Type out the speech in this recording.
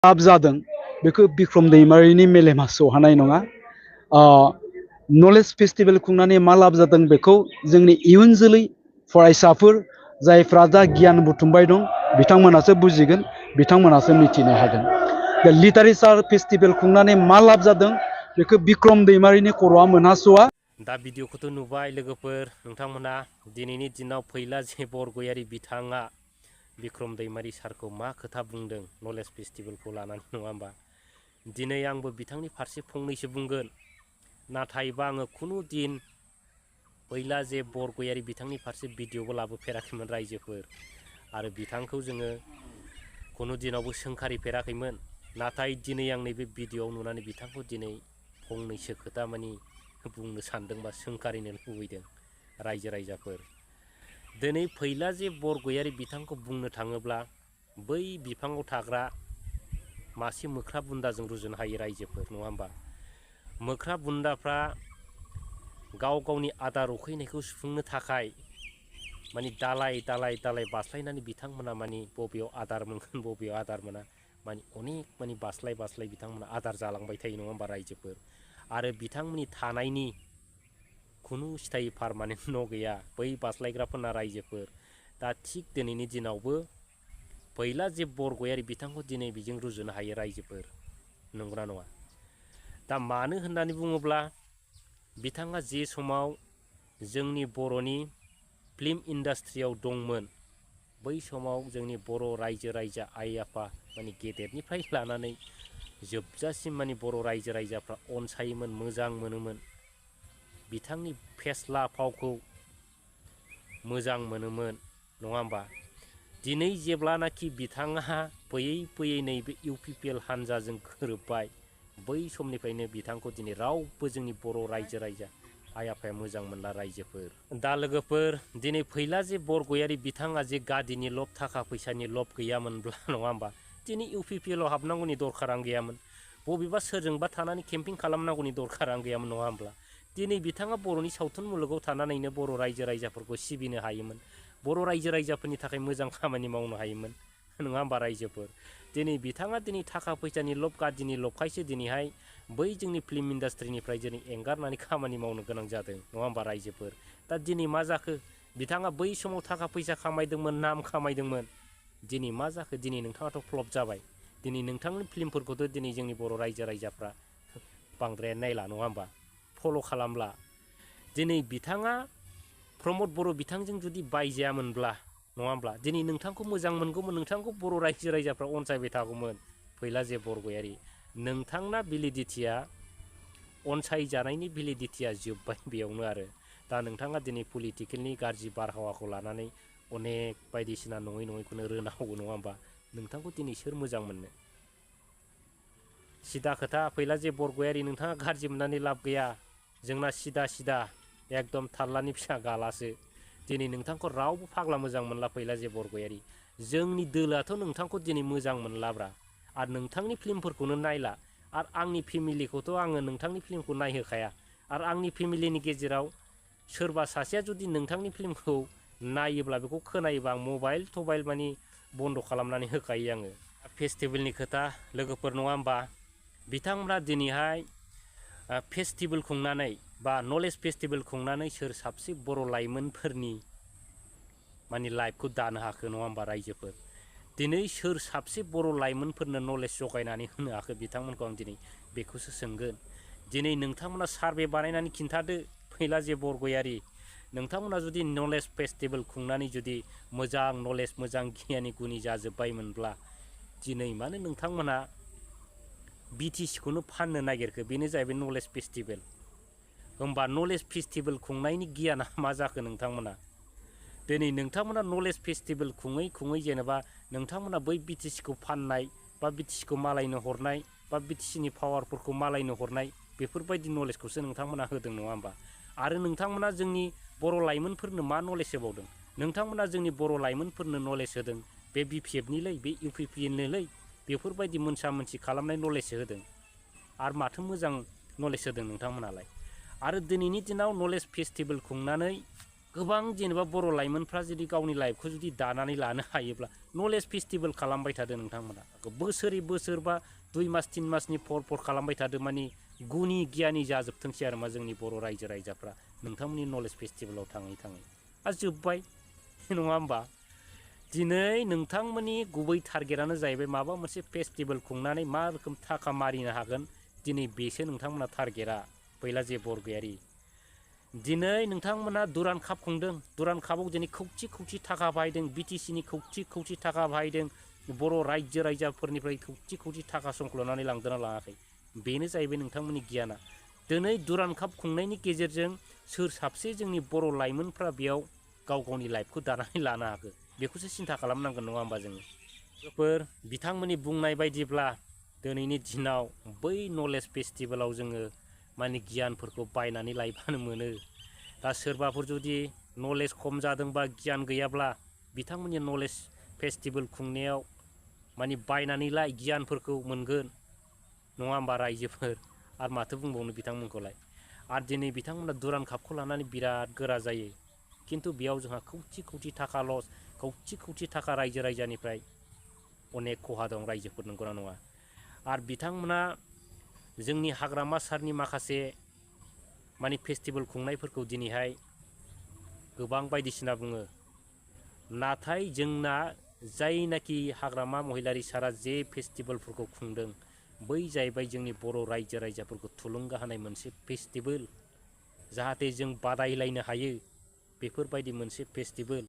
लाब जादों बेखौ बिक्रम दैमारिनि मेलेमा सौहानाय नङा। नलेज फेस्टिभेल खुंनानै मा लाब जादों बेखौ जोंनि इयुन जोलै फरायसाफोर जायफ्रा दा गियान बुथुमबाय दं बिथांमोनासो बुजिगोन, बिथांमोनासो मिथिनो हागोन। दा लिटारेचार फेस्टिभेल खुंनानै मा लाब जादों बेखौ बिक्रम दैमारिनि खर'आ मोनहास'आ। दा भिडिअखौथ' नुबाय लोगोफोर नोंथांमोना दिनैनि दिनाव फैला जे बरगयारी बिथाङा बिक्रम दैमारी सारखौ मा खोथा बुंदों नलेज फेस्टिभेलखौ लानानै, नङा होमबा? दिनै आंबो बिथांनि फारसे फंनैसो बुंगोन, नाथायबा आङो खुनु दिन फैला जे बरगयारी बिथांनि फारसे भिडिअबो लाबोफेराखैमोन रायजोफोर, आरो बिथांखौ जोङो खुनु दिनावबो सोंखारिफेराखैमोन। नाथाय दिनै आं नैबे भिडिअआव नुनानै बिथांखौ दिनै फंनैसो खोथा मानि बुंनो सानदों बा सोंखारिनो लुबैदों रायजो राजाफोर। दिनै फैला जे बरगयारी बिथांखौ बुंनो थाङोब्ला बै बिफाङाव थाग्रा मासे मोख्रा बुन्दाजों रुजुनो हायो रायजोफोर, नङा होमबा? मोख्रा बुन्दाफ्रा गाव गावनि आदार उखैनायखौ सुफुंनो थाखाय मानि दालाय दालाय दालाय बास्लायनानै बिथांमोना मानि बबेयाव आदार मोनगोन बबेयाव आदार मोना मानि अनेक मानि बास्लाय बास्लाय बिथांमोना आदार जालांबाय थायो, नङा होमबा रायजोफोर? आरो बिथांमोननि थानायनि खुनु स्थायी पारमानेन्ट न' गैया बै बास्लायग्राफोरना रायजोफोर। दा थिग दिनैनि दिनावबो फैला जे बरगयारी बिथांखौ दिनै बेजों रुजुनो हायो रायजोफोर, नंगौना नङा? दा मानो होननानै बुङोब्ला बिथाङा जे समाव जोंनि बर'नि फिल्म इन्डास्ट्रियाव दंमोन बै समाव जोंनि बर' रायजो राजा आइ आफा मानि गेदेरनिफ्राय लानानै जोबजासिम मानि बर' रायजो राजाफ्रा अनसायोमोन, मोजां मोनोमोन। बिथांनि फेस्ला फावखौ मोजां मोनोमोन, नङा होमबा? दिनै जेब्लानाखि बिथाङा फैयै फैयै नैबे इउपिपिएल हान्जाजों गोरोबबाय बै समनिफ्रायनो बिथांखौ दिनै रावबो जोंनि बर' रायजो राजा आइ आफाया मोजां मोनला रायजोफोर। दा लोगोफोर दिनै फैला जे बरगयारी बिथाङा जे गादिनि लब थाखा फैसानि लब गैयामोनब्ला, नङा होमबा, दिनै इउपिपिएलआव हाबनांगौनि दरखारानो गैयामोन। बबेबा सोरजोंबा थानानै केम्पिं खालामनांगौनि दरखारानो गैयामोन, नङा होमब्ला? दिनै बिथाङा बर'नि सावथुन मुलुगाव थानानैनो बर' रायजो राजाफोरखौ सिबिनो हायोमोन, बर' रायजो राजाफोरनि थाखाय मोजां खामानि मावनो हायोमोन, नङा होमबा रायजोफोर? दिनै बिथाङा दिनै थाखा फैसानि लब गादिनि लबखायसो दिनैहाय बै जोंनि फिल्म इन्डास्ट्रिनिफ्राय दिनै एंगारनानै खामानि मावनो गोनां जादों, नङा होमबा रायजोफोर? दा दिनै मा जाखो? बिथाङा बै समाव थाखा फैसा खामायदोंमोन, नाम खामायदोंमोन, दिनै मा जाखो? दिनै नोंथाङाथ' फ्लप जाबाय। दिनै नोंथांनि फिल्मफोरखौथ' दिनै जोंनि बर' रायजो राजाफ्रा बांद्राय नायला, नङा होमबा? फल' खालामला। दिनै बिथाङा प्रमद बर' बिथांजों जुदि बायजायामोनब्ला, नङा होमब्ला, दिनै नोंथांखौ मोजां मोनगौमोन, नोंथांखौ बर' रायजो राजाफ्रा अनसायबाय थागौमोन। फैला जे बरगयारी नोंथांना भेलिडिटिया अनसायजानायनि भेलिडिटिया जोब्बाय बेयावनो आरो। दा नोंथाङा दिनै पलिटिकेलनि गाज्रि बारहावाखौ लानानै अनेक बायदिसिना नङै नङैखौनो रोनावो, नङा होमबा? नोंथांखौ दिनै सोर मोजां मोननो? सिदा खोथा फैला जे बरगयारी नोंथाङा गाज्रि मोननानै लाब गैया। जोंना सिदा सिदा एकदम थारलानि फिसा गालासो। दिनै नोंथांखौ रावबो फाग्ला मोजां मोनला फैला जे बरगयारी। जोंनि दोलोआथ' नोंथांखौ दिनै मोजां मोनलाब्रा, आरो नोंथांनि फिल्मफोरखौनो नायला। आरो आंनि फेमिलिखौथ' आङो नोंथांनि फिल्मखौ नायहोखाया। आरो आंनि फेमिलिनि गेजेराव सोरबा सासेया जुदि नोंथांनि फिल्मखौ नायोब्ला बेखौ खोनायोबा आं मबाइल थबाइल मानि बन्द' खालामनानै होखायो आङो। फेस्टिभेलनि खोथा लोगोफोर, नङा होमबा? बिथांमोना दिनैहाय फेस्टिभेल खुंनानै बा नलेज फेस्टिभेल खुंनानै सोर साबसे बर' लाइमोनफोरनि मानि लाइफखौ दानो हाखो, नङा होमबा रायजोफोर? दिनै सोर साबसे बर' लाइमोनफोरनो नलेज जगायनानै होनो हाखो बिथांमोनखौ आं दिनै बेखौसो सोंगोन। दिनै नोंथांमोना सार्भे बानायनानै खिन्थादो फैला जे बरगयारी नोंथांमोना जुदि नलेज फेस्टिभेल खुंनानै जुदि मोजां नलेज मोजां गियानि गुनि जाजोब्बायमोनब्ला दिनै मानो नोंथांमोना बिटिसिखौनो फाननो नागिरखो? बेनो जाहैबाय नलेज फेस्टिभेल। होमबा नलेज फेस्टिभेल खुंनायनि गियाना मा जाखो नोंथांमोना? दिनै नोंथांमोना नलेज फेस्टिभेल खुङै खुङै जेनेबा नोंथांमोना बै बिटिसिखौ फाननाय बा बिटिसिखौ मालायनो हरनाय बा बिटिसिनि पावारफोरखौ मालायनो हरनाय बेफोरबायदि नलेजखौसो नोंथांमोना होदों, नङा होमबा? आरो नोंथांमोना जोंनि बर' लाइमोनफोरनो मा नलेज होबावदों? नोंथांमोना जोंनि बर' लाइमोनफोरनो नलेज होदों बे बिपिएफनिलै बे इउपिपिएलनोलै बेफोरबायदि मोनसा मोनसि खालामनाय नलेजसो होदों। आरो माथो मोजां नलेज होदों नोंथांमोनालाय? आरो दिनैनि दिनाव नलेज फेस्टिभेल खुंनानै गोबां जेनेबा बर' लाइमोनफ्रा जुदि गावनि लाइफखौ जुदि दानानै लानो हायोब्ला नलेज फेस्टिभेल खालामबाय थादो नोंथांमोना बोसोरै बोसोर बा 2 मास 3 मासनि फर खालामबाय थादो माने गुनि गियानि जाजोबथोंसै आरो मा जोंनि बर' रायजो राजाफ्रा नोंथांमोननि नलेज फेस्टिभेलाव थाङै थाङै आरो जोब्बाय नङा होमबा दिनै नोंथांमोननि गुबै टारगेटआनो जाहैबाय माबा मोनसे फेस्टिभेल खुंनानै मा रोखोम थाखा मारिनो हागोन दिनै बेसो नोंथांमोना टारगेटआ फैला जे बरगयारी दिनै नोंथांमोना दुरान काप खुंदों दुरान कापाव दिनै खौथि खौथि थाखा बाहायदों बिटिसिनि खौथि खौथि थाखा बाहायदों बर' रायजो राजाफोरनिफ्राय खौथि खौथि थाखा संख्ल'नानै लांदोंना लाङाखै बेनो जाहैबाय नोंथांमोननि गियाना दिनै दुरान काप खुंनायनि गेजेरजों सोर साबसे जोंनि बर' लाइमोनफ्रा बेयाव गाव गावनि लाइफखौ दानानै लानो हाखो बेखौसो सिन्था खालामनांगोन नङा होमबा जोङो लोगोफोर बिथांमोननि बुंनाय बायदिब्ला दिनैनि दिनाव बै नलेज फेस्टिभेलाव जोङो माने गियानफोरखौ बायनानै लायबानो मोनो दा सोरबाफोर जुदि नलेज खम जादोंबा गियान गैयाब्ला बिथांमोननि नलेज फेस्टिभेल खुंनायाव माने बायनानै लाय गियानफोरखौ मोनगोन नङा होमबा रायजोफोर आरो माथो बुंबावनो बिथांमोनखौलाय आरो दिनै बिथांमोना दुरान कापखौ लानानै बिराद गोरा जायो खिन्थु बेयाव जोंहा खौथि खौथि थाखा लस खौथि खौथि थाखा रायजो राजानिफ्राय अनेक खहा दं रायजोफोर नंगौना नङा आरो बिथांमोना जोंनि हाग्रामा सारनि माखासे माने फेस्टिभेल खुंनायफोरखौ दिनैहाय गोबां बायदिसिना बुङो नाथाय जोंना जायनाखि हाग्रामा महिलारि सारा जे फेस्टिभेलफोरखौ खुंदों बै जाहैबाय जोंनि बर' रायजो राजाफोरखौ थुलुंगा होनाय मोनसे फेस्टिभेल जाहाथे जों बादायलायनो हायो बेफोरबायदि मोनसे फेस्टिभेल